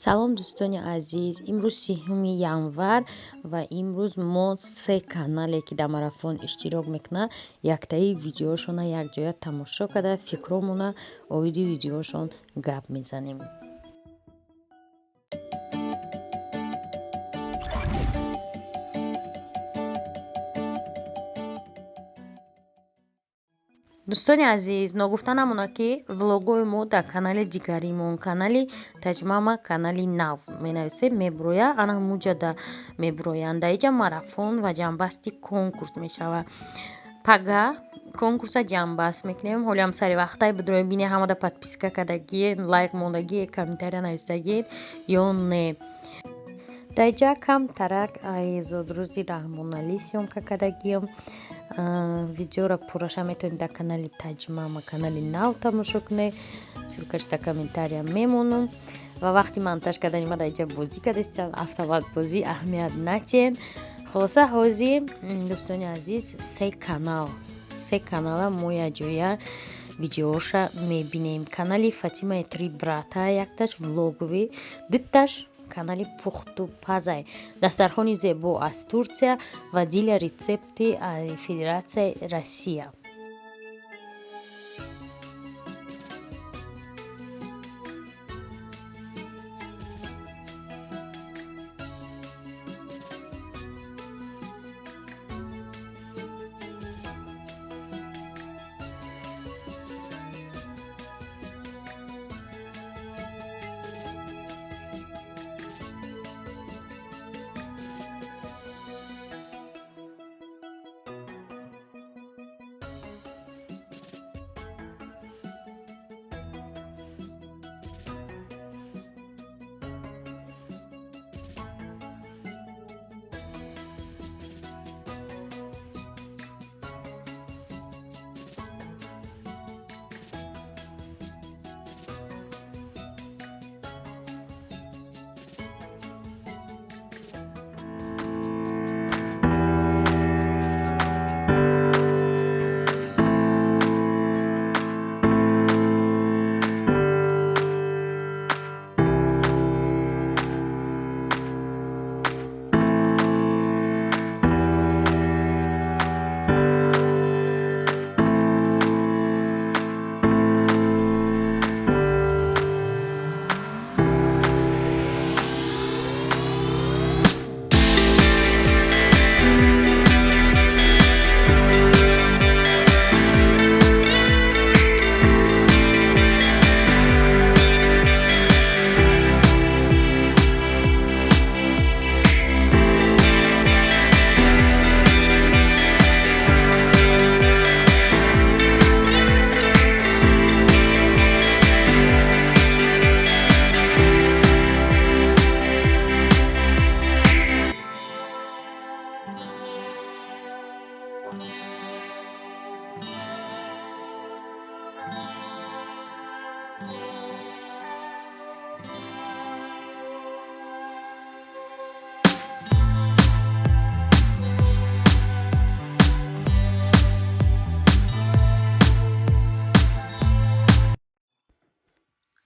Салом, дӯстони азиз. Имрӯз 30 январ ва имрӯз мо се канале, ки дар марафон иштирок мекунад, яктаи видеошона якҷоя тамошо карда, фикромона оиди видеошон гап мезанем. Дӯстони азиз, ногуфта намонад, ки влогҳои мо дар канали дигаримон, канали Таҷмама, канали нав менависем, мебуроя, ана ҳамуҷада мебуроянд. Дар иҷа марафон ва ҷамъбасти конкурс мешавад. Пага конкурса ҷамъбаст мекунем. Ҳолиам сари вақтай бидроем, бине ҳамада подписка кардагиен, лайк мондагие, комментария нависдагиен ё не. Дар иҷа камтарак зодрӯзи Раҳмоналӣ съёмка кардагием. Видеоро пурраша метавонед дар канали Таҷмама, канали нав тамошо кунед. Ссылкаш дар комментария мемонам. Ва вақти монтаж кардани ма дар иҷа бозӣ кардастам, автоматбозӣ, аҳамият натиҳед. Хулоса, ҳозир, дӯстони азиз, се канала мо якҷоя видеоша мебинем. Канали Фатимаи Три брата якташ влоговый, дуташ канали пухту пазай, дастархони зебо аз Турсия ва Диля рецепти Федератсияи Россия.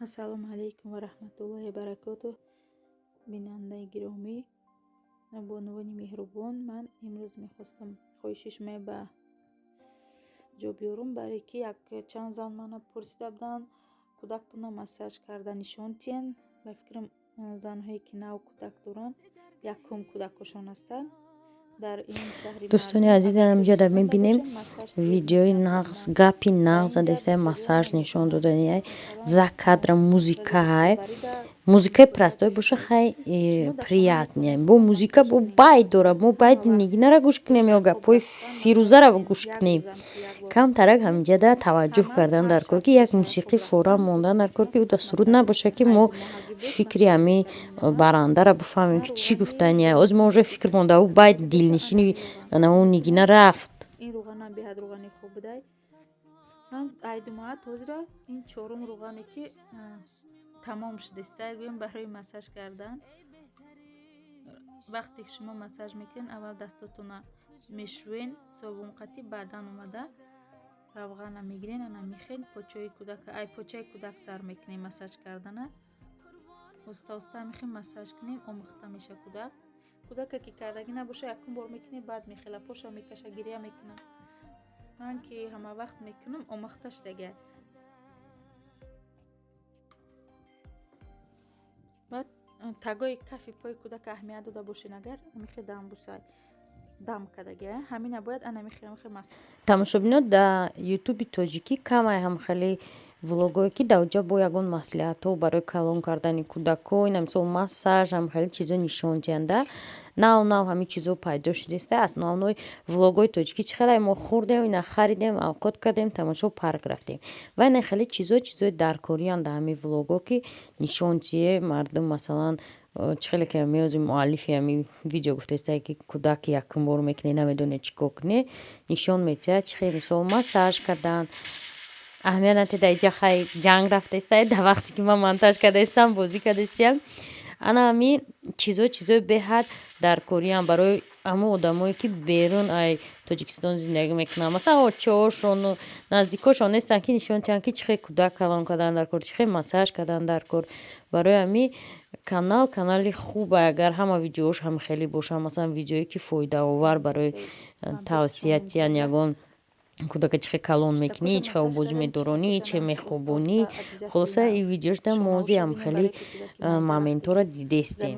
Ассалому алайкум ва раҳматуллоҳи баракотуҳ. Бинандаи гиромӣ, бонувони меҳрубон, ман имрӯз мехостам хоҳиши шумо ба ҷо биёрам, барое ки як чанд зан мана пурсида буданд, кӯдактонро массаж карда нишон тиҳен. Ба фикрам, занҳое ки нав кӯдак доранд, якум кӯдакошон ҳастанд. Дар ин шаҳри Дӯстони азиз, ҳаминҷода мебинем видеои нағз, гапи нағз задастай, массаж нишон додани, за кадра музикаҳай. Музикаи простой боша, хай, приятный. Бо музика, бо байт дора. Мо байти Нигинара гӯш кунем ё гапҳои Фирӯзара гӯш кунем? Камтарак ҳаминҷада таваҷҷӯҳ кардан дар кор, ки як мусиқӣ форам мондан дар кор, ки ӯ да суруд набошад, ки мо фикри ҳами барандара бифаҳмем, ки чӣ гуфтания. Ҳозир мо уже фикр монда, ӯ байт дилнишини ӯ Нигина рафт. Ин рӯғанам беҳад рӯғани хуб будай. Ман айдумоат ҳозира ин чорум рӯғане, ки тамом шудеста, гӯем, барои массаж кардан. Вақте ки шумо массаж мекунед, аввал дастотона мешӯен собунқатӣ, баъдан омада равғана мегирен, ана мехен почои кӯдак, ай почаи кӯдак сар мекунем массаж кардана. Оста оста мехем массаж кунем, омӯхта меша кӯдак. Кӯдаке ки кардагӣ набоша, якум бор мекунем, баъд мехела поша мекаша, гиря мекунам. Ман ки ҳама вақт мекунам, омӯхта шудага. Баъд тагои кафи пои кӯдака аҳамият дода бошен, агар мехе дамбусай дам кардага, ҳамина бояд ана мехе мас. Тамошобино, дар ютуби тоҷикӣ камай ҳам хеле влогое ки дар оҷа бо ягон маслиҳатҳо барои калон кардани кӯдако, ина мисол массаж, ҳам хеле чизо нишон диҳанда. Нав нав ҳамин чизо пайдо шудааста. Основной влогои тоҷикӣ чӣ хеле мо хӯрдем, ина харидем, авқот кардем, тамошо парк рафтем. Ва ина хеле чизо чизои даркорианд дар ҳамин влого, ки нишон чие мардум, масалан чӣ хеле ки меози муаллифи ҳамин видео гуфтааста, ки кӯдак якум бор мекунӣ, намедонӣ чӣ кор кунӣ, нишон медиҳад чӣ хел мисол массаж кардан. Аҳамият надиҳед, дар иҷа хай ҷанг рафтааста, дар вақте ки ман монтаж кардаистам, бозӣ кардаистиям. Ана ҳамин чизо чизои беҳад даркорианд барои ҳамон одамое ки берун ай Тоҷикистон зиндагӣ мекунанд. Масалан, очаҳошону наздикошон нестанд, ки нишон диҳанд, ки чӣ хел кӯдак калон кардан дар кор, чӣ хел массаж кардан дар кор. Барои ҳамин канал канали хуб, агар ҳама видеош ҳам хеле бошанд, масалан видеое ки фоидаовар барои тавсия тиян, ягон кӯдака чӣ хел калон мекунӣ, чӣ хел обозӣ медоронӣ, чӣ мехобонӣ. Хулоса, ин видеошда мози ҳам хеле моментҳоро дидестем.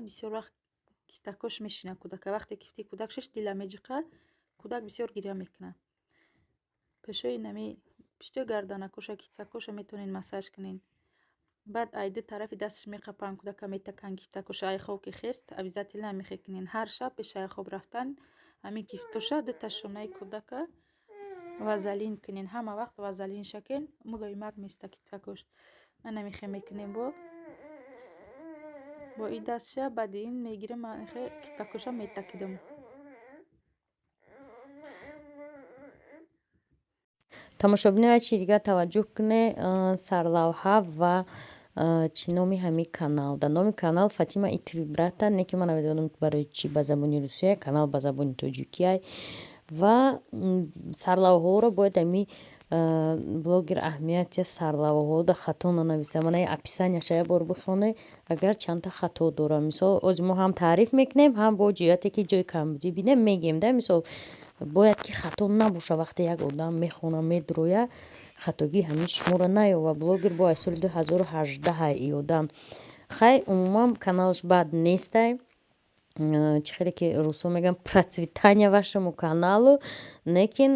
Бисёр вақт кифтакош мешина кӯдака. Вақте кифти кӯдак шиш дила меҷиқа, кӯдак бисёр гиря мекунад. Пешои нами пиштои гарданакоша, кифтакоша метавонед массаж кунед. Баъд ай ду тарафи дасташ меқапанд, кӯдака метаканд кифтакоша. Ай хоб ки хест, обязательно мехе кунед. Ҳар шаб пеш ай хоб рафтан ҳамин кифтоша дута шонаи кӯдака вазалин кунед. Ҳама вақт вазалин шакен, мулоимак места кифтакош. Ана мехе мекунем бо и дастша, баъди ин мегирам, мехе кифтакоша метакидам. Тамошобино, як чизи дигар таваҷҷӯҳ кунед, сарлавҳа ва чӣ номи ҳамин канал. Дар номи канал Фатима и три брата, не ки ман намедонам барои чӣ ба забони русия, канал ба забони тоҷикия. Ва сарлавҳаҳоро бояд ҳамин блогер аҳамият диҳад, сарлавҳаҳоро хато нанависа. Мана ин описанияша як бор бихонед, агар чандта хато дорад. Мисол, ози мо ҳам таъриф мекунем, ҳам бо ҷиҳате ки ҷои камбудӣ бинем мегӯем, да мисол бояд ки хато набошад. Вақте як одам мехона, медроя, хатогии ҳамин шуморо наёвад. Блогер бо аз соли 2018 и одам. Хай, умуман каналаш бад нестай. Чӣ хеле ки русҳо мегӯянд, процветания вашему каналу, лекин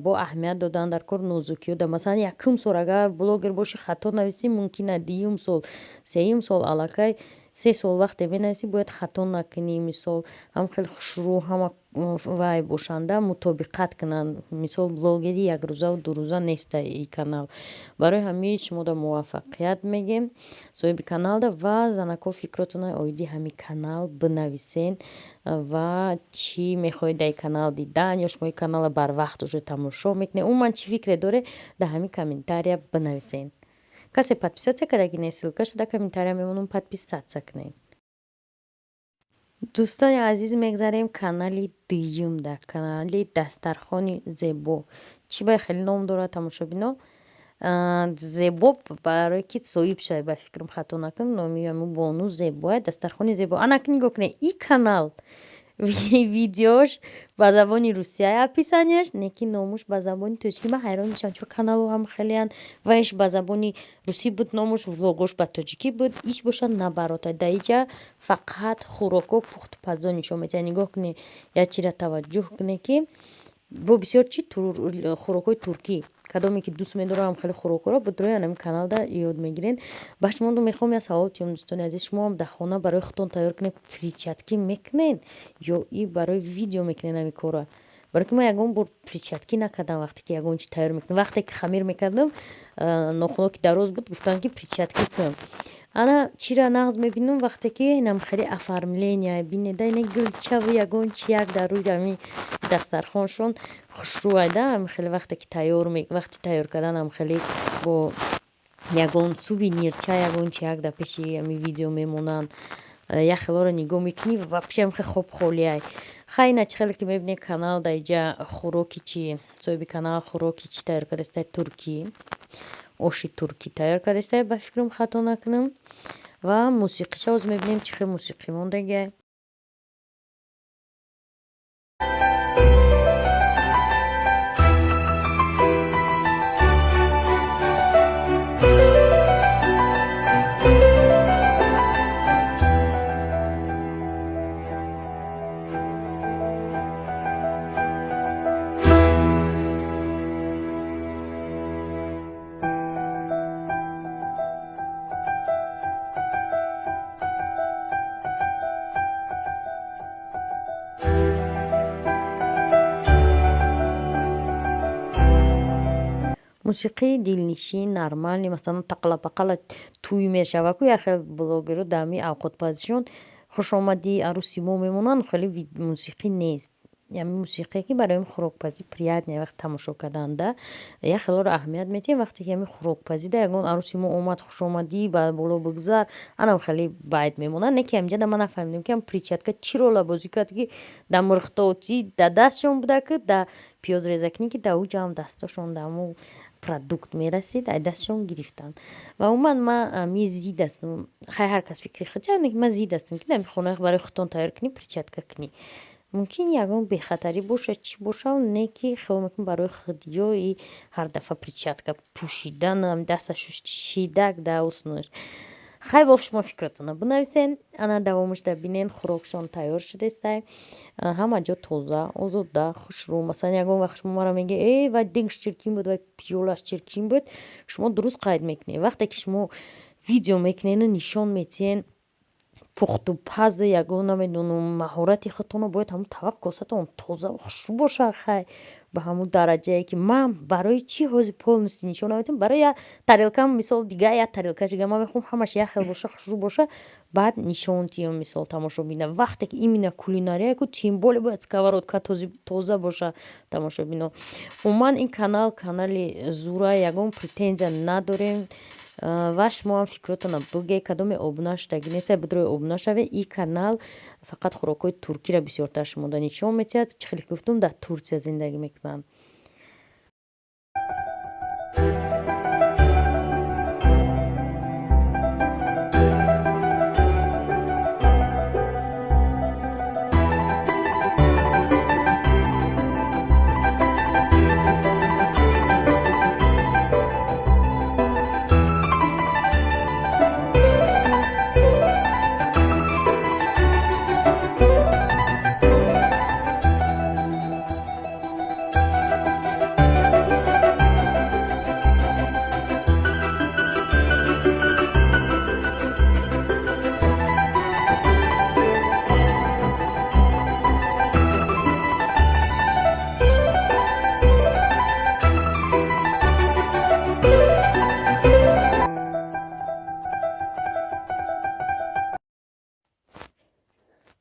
бо аҳамият додан дар кор нозукиҳо. Да масалан, якум сол агар блогер бошӣ, хато нависӣ, мумкин аст дуюм сол, сеюм сол, аллакай се сол вақте менависӣ, бояд хато накунӣ. Мисол, ҳам хеле хушрӯ, ҳама вай бошанда, мутобиқат кунанд. Мисол, блогери якрӯзаву дурӯза неста и канал. Барои ҳамин шумода муваффақият мегем соҳиби каналда. Ва занако, фикротона оиди ҳамин канал бинависен ва чӣ мехоҳед дар канал дидан, ё шумо ин каналро барвақт уже тамошо мекунед, умуман чӣ фикре доред, дар ҳамин комментария бинависен. Касе подписаться кардаги не, ссылкаша дар комментария мемонам, подписаться кунед. Дӯстони азиз, мегзарем канали дуюм, дар канали Дастархони зебо. Чӣ бай хеле ном дорад, тамошобино? Зебо барое ки соҳиб шавед, ба фикрам хато накунам, номи ҳамун бону зебоя, Дастархони зебо. Ана нигоҳ кунед, ин канал видеош ба забони русия описанияш, не ки номуш ба забони тоҷикӣ. Ман ҳайрон мешавам, чун каналҳо ҳам хелеанд. Вайш ба забони русӣ буд номуш, влогош ба тоҷикӣ буд, иш бошад набарота. Дар иҷа фақат хӯрокҳо, пухтупазо нишон медиҳад. Нигоҳ кунед, як чизро таваҷҷӯҳ кунед, ки бо бисёр чи хӯрокҳои туркӣ, кадоме ки дӯст медорам хеле хӯрокҳоро, бидрои ҳамин каналда ёд мегирен. Ба шумо мехоҳам як савол тиём, дӯстони азиз, шумо ҳам дар хона барои худтон тайёр кунед, перчатки мекунед ё и барои видео мекунед ҳамин корро? Барои ки ман ягон бор перчатки накардам вақте ки ягон чи тайёр мекунам. Вақте ки хамир мекардам, нохуно ки дароз буд, гуфтанд ки перчатки кун. Ана чира нағз мебинам, вақте ки инам хеле оформления бинеда, ина гулчаву ягон чи як дар рӯи ҳамин дастархоншон хушрӯайда. Ҳам хеле вақте ки тайёр, вақти тайёр кардан ҳам хеле бо ягон сувенирча, ягон чи як дар пеши ҳамин видео мемонанд. Як хелоро нигоҳ мекунӣ, вообще ҳам хеле хоб холиай. Хай, ина чӣ хеле ки мебинед, канал дар иҷа хӯроки чи, соҳиби канал хӯроки чи тайёр кардааста, туркӣ, оши туркӣ тайёр кардааста, ба фикрам хато накунам. Ва мусиқиша ҳозир мебинем, чӣ хел мусиқӣ мондагиай. Мусиқии дилнишин нормальный, масалан тақала-пақала тӯй мешава ку, як хел блогерро дар ҳамин авқотпазишон хушомадӣ арӯси мо мемонанд, хеле мусиқӣ нест. Ҳамин мусиқие ки барои хӯрокпазӣ приятне вақти тамошо карданда, як хелоро аҳамият медиҳем, вақте ки ҳамин хӯрокпазида ягон арӯси мо омад, хушомадӣ, ба боло бигзар, анам хеле байд мемонад. Не ки ҳаминҷа ман нафаҳмидам, ки ҳам перчатка чӣ рола бозӣ кард, ки дар мурғтоти дар дастшон буда, ки дар пиёзрезакунӣ, ки дар уҷа ҳам дастошон дар ҳамун продукт мерасид, ай дастшон гирифтанд. Ва умуман ман ами зид ҳастам, хай ҳар кас фикри худ, ман зид ҳастам, ки дар хона барои худтон тайёр кунӣ, перчатка кунӣ. Мумкин ягон бехатарӣ бошад, чӣ бошад, не ки хиёл мекунам барои худё и ҳар дафъа перчатка пӯшидан, даста шидак да уснуш. Хай бо шумо фикратонро бинависен. Ана давомашда бинен, хӯрокшон тайёр шудестай, ҳама ҷо тоза, озода, хушрӯ. Масалан, ягон вақт шумо маро мегӯед: э, вай дегш чиркин буд, вай пиёлаш чиркин буд, шумо дуруст қайд мекунед. Вақте ки шумо видео мекунену нишон метиҳен пухту пази ягон, намедонам, маҳорати худтонро, бояд ҳамун тавақ косатон тоза хушрӯ бошад. Хай ба ҳамун дараҷае ки ман барои чӣ ҳозир полностью нишон наметиҳам, барои як тарелкам, мисол, дигар як тарелка дигар ман мехоҳам ҳамаш як хел боша, хушрӯ боша, баъд нишон диҳам, мисол, тамошобина. Вақте ки именно кулинария ку, тем более бояд сковородка тоза боша, тамошобино. Умуман ин канал канали зура, ягон претензия надорем. Ва шумо ҳам фикротонро бигӯед, кадоме обуна шудагӣ нестай, бидрои обуна шавед. Ин канал фақат хӯрокҳои туркиро бисёртар шумода нишон медиҳад. Чӣ хеле гуфтум, дар Турсия зиндагӣ мекунанд.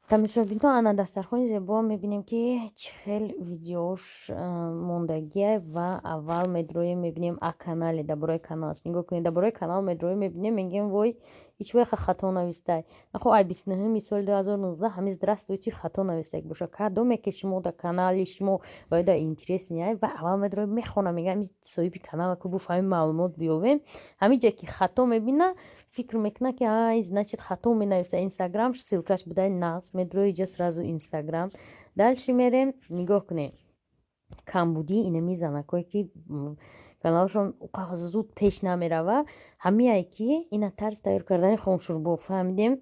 Тамошобино, ана дастархони зебо мебинем, ки чӣ хел видеош мондагиай. Ва аввал медроем, мебинем а канале, дар бораи каналаш нигоҳ кунед. Дар бораи канал медроем, мебинем, мегӯем: вой, ич вайха хато навистай. Нахо ай 29-уми соли 2019 ҳамин здравствуйте хато навистаг боша. Кадоме ки шумо дар канали шумо ва дар интересный ай, ва аввал медроем, мехонам, мегӯям: соҳиби канала ку, буфаҳмем, маълумот биёбем. Ҳамин ҷое ки хато мебина, фикр мекунад, ки ай, значит, хато менависа. Инстаграм ссылкаш будай, нағз медрои ҷа сразу Инстаграм. Дальше мерем, нигоҳ кунем, камбудии инами занакое ки каналашон зуд пеш намерава, ҳамиае ки ина тарз тайёр кардани хомшӯрбо, фаҳмидем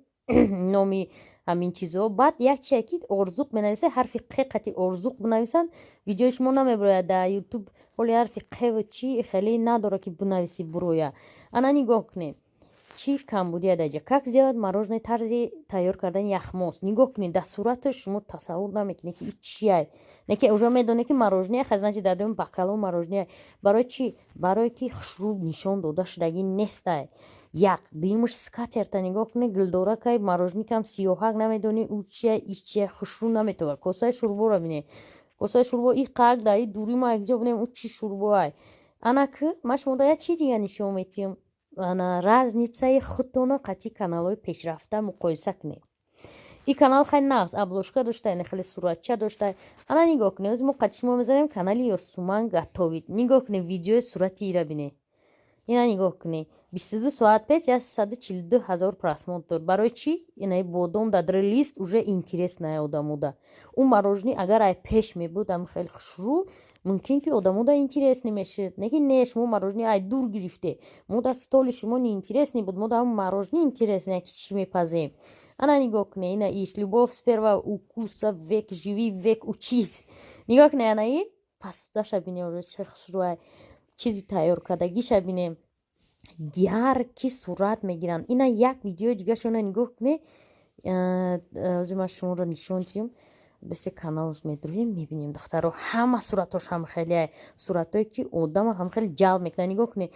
номи ҳамин чизо. Баъд як чие ки орзуқ менависа, ҳарфи қ қати орзуқ бинависанд, видеои шумо намебирояд дар Ютуб. Ҳоли ҳарфи қеву чӣ хеле надорад, ки бинависӣ буроя. Ана нигоҳ кунем, чӣ камбудия дар ҷа. Как сделать мороженое, тарзи тайёр кардани яхмоз. Нигоҳ кунед, дар сураташ шумо тасаввур намекунед, ки и чиай, не ки уже медонед, ки мороженое, значит, дар дуюм бакало мороженое. Барои чӣ? Барое ки хушрӯ нишон дода шудагӣ нестай, як. Дуюмаш, скатерта нигоҳ кунед, гулдоракай, мороженикам сиёҳак, намедонӣ ӯ чия, иш чия, хушрӯ наметовад. Косаи шӯрборо бинед, косаи шӯрбо и қак дар и дури ма якҷо бинем, ӯ чӣ шӯрбоай. Ана ки ман шумода як чи дига нишон метиҳам. Ана разницаи худтонро қатъи каналҳои пешрафта муқоиса кунед. Ин канал хеле нағз обложка дошта, яъне хеле суратча дошта. Ана нигоҳ кунед, ози мо қатъи шумо мезанем канали Ёсуман готовит. Нигоҳ кунед, видеои сурати ира бинед. Ина нигоҳ кунед, 22 соат пеш 142 ҳазор просмотр. Барои чӣ? Инаи бодом дар лист уже интересная одамода. Ӯ мороженое агар ай пеш мебуд, ам хеле хушрӯ, мумкин ки одамода интересный мешуд. Неки не, шумо мороженое ай дур гирифте. Мо дар столи шумо неинтересный буд, мо дар мороженое интересный, ки чӣ мепазем. Ана нигоҳ кунед, ина иш любовь с первого укуса, век живи, век учись. Нигоҳ кунед, ана и посудаша бинем, уже чӣ хушрӯай. Чизи тайёр кардагиша бинем. Яркий сурат мегиранд. Ина як видеои дигаршона нигоҳ кунед. Ҳозир ман шуморо нишон диҳам. Бесе каналш медурем, мебинем, духтаро, ҳама суратҳош ҳам хеле суратҳое ки одама ҳам хеле ҷалб мекунад. Нигоҳ кунед,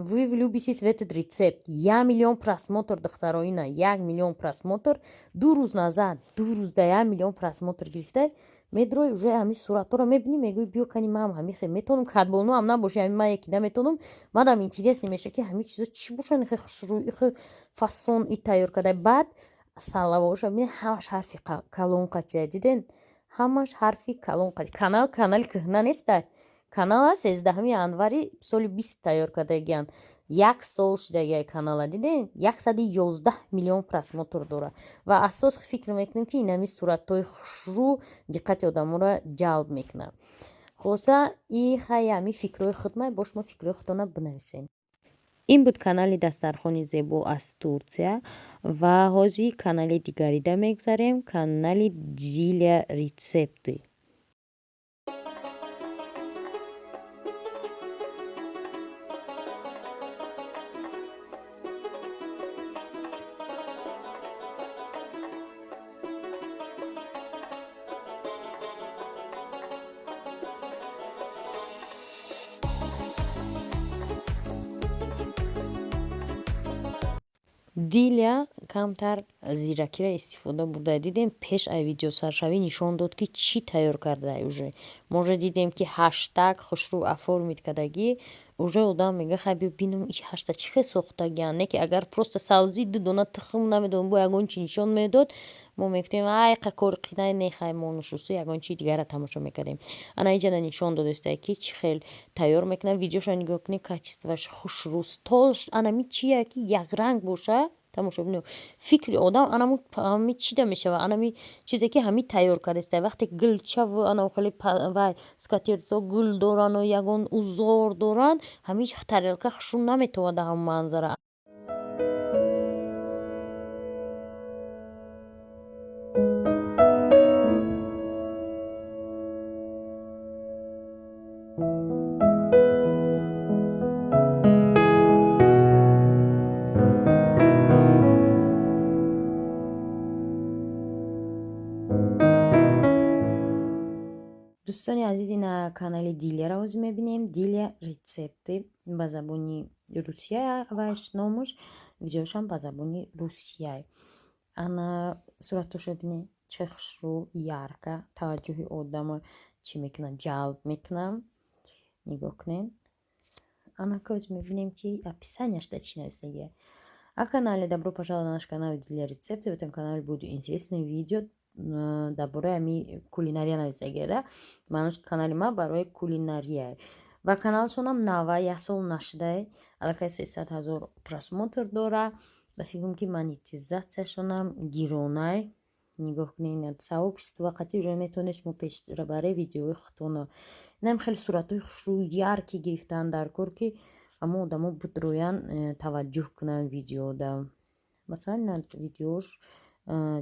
вы влюбитесь в этот рецепт. 1 миллион просмотр, духтаро, ина 1 миллион просмотр 2 рӯз назад, 2 рӯз да 1 миллион просмотр гирифта. Медрой, уже ҳами суратҳоро мебинӣ, мегӯӣ, биё кани маам ҳами хел метавонам, кадбону ҳам набоши, ҳами ман яки наметавонам, мадам интересный меша ки ҳами чизо чӣ бошанд, хе хушрӯ, ихе фасон и тайёр карда. Баъд салавоша бинед, ҳамаш ҳарфи калон қатия, диден, ҳамаш ҳарфи калон қати. Канал канали кӯҳна нестай, канала 13 январи соли 20 тайёр кардагиянд, як сол шудагиай канала, диден, 111 миллион просмотр дорад. Ва асос фикр мекунем, ки инами суратҳои хушрӯ диққати одаморо ҷалб мекунад. Хулоса, и хай ҳами фикрҳои худмай, бо шумо фикрҳои худтона бинависед. Ин буд канали Дастархони зебо аз Турсия ва ҳозир канали дигарида мегзарем, канали Дилия рецепты. Дилия камтар зиракиро истифода бурда. Дидем, пеш ай видеосаршавӣ нишон дод, ки чӣ тайёр карда. Уже мо уже дидем, ки ҳаштаг хушрӯ оформить кардагӣ, уже одам мега, хай биё бинам, и ҳашта чӣ хел сохтагианд. Не ки агар просто савзи, ду дона тухм, намедонам, бо ягон чи нишон медод, мо мегуфтем, ай қа кори қинай не, хай мо нушусту ягон чизи дигарро тамошо мекардем. Ана иҷада нишон додистае, ки чӣ хел тайёр мекунад. Видеошо нигоҳ кунед, качествоаш хушрӯ, стол анами чие ки якранг боша, тамошобино, фикри одам анаму ҳами чида мешава, анами чизе ки ҳами тайёр кардааста. Вақте гулчаву ана хеле вай скатертьо гул дорану ягон узор доранд, ҳами тарелка хушрӯ наметавонад дар ҳамон манзара. Дӯстони азиз, ина канали Дилияро ҳозир мебинем. Дилия рецепты ба забони русия вайш номуш, видеошам ба забони русия. Ана суратошо бинед, чӣ хушрӯ, ярко, таваҷҷӯҳи одамо чӣ мекунад, ҷалб мекунад. Нигоҳ кунед. Анака ҳозир мебинем, ки описанияш дар чӣ нависагия. А канале добро пожаловать на наш канал Дилия рецепты. В этом канале будут интересные видео дар бораи ҳами кулинария нависагия, да, маънош канали ма барои кулинария. Ва каналшонам нава, як сол нашудае, аллакай 300 000 просмотр дора. Ба фикрам, ки монетизатсияшонам гиронай. Нигоҳ кунед, сообщество қати уже метавонед шумо пешбаред видеои худтонро. Инам хеле суратҳои хушрӯ, яркий гирифтаанд дар кор, ки ҳамо одамо бидроянд, таваҷҷӯҳ кунанд видеода. Масалан, ина видеош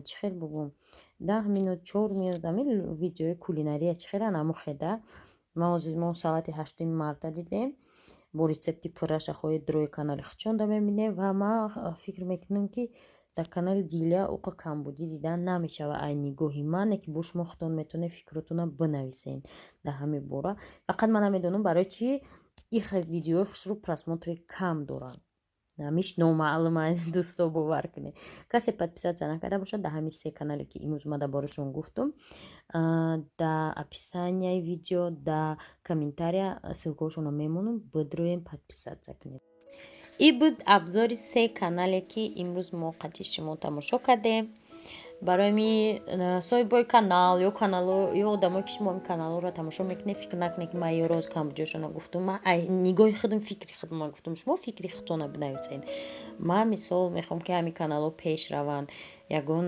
чӣ хел бугум, 10 минут, 4 минут, ҳамин видеои кулинария чӣ хелан, ҳамо хеда. Ма ҳозир мо салати 8 марта дидем, бо рецепти пурраша хоҳед рӯи канали худшонда мебинем. Ва ман фикр мекунам, ки дар канали Дилия уқа камбудӣ дида намешавад ай нигоҳи ман, не ки бо шумо худтон метавонед фикротонро бинависед дар ҳамин бора. Фақат ман намедонам, барои чӣ ихе видеои хушрӯ просмотри кам доранд, ҳамиш номаълума. Дӯсто, бовар кунед, касе подписаться накарда бошад, дар ҳамин се канале ки имрӯз ма дар борашон гуфтум, дар описанияи видео, дар комментария ссылкаҳошонро мемонам, бидроем, подписаться кунед. И буд обзори се канале, ки имрӯз мо қати шумо тамошо кардем. Барои ми соҳибои канал ё канало ё одамое, ки шумо ин каналҳоро тамошо мекунед, фикр накунед, ки ман ё роз камбуҷошона гуфтум. Ман нигоҳи худам, фикри худама гуфтум, шумо фикри худтона бинависед. Ман, мисол, мехоҳам, ки ҳамин каналҳо пеш раванд, ягон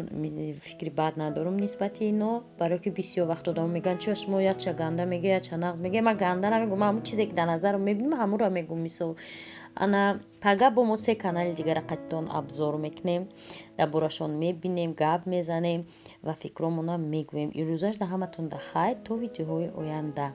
фикри бад надорам нисбати ино, барое ки бисёр вақт одамо мегӯянд: «Чиё шумо якча ганда мега, якча нағз мега?» Ман ганда намегӯм, ман ҳамун чизе, ки дар назарам мебинам, ҳамонро мегӯм. Мисол, ана пага бо мо се канали дигара қатитон обзор мекунем, дар борашон мебинем, гап мезанем ва фикромона мегӯем. Ирӯзаш да ҳаматон да хайр, то видеоҳои оянда.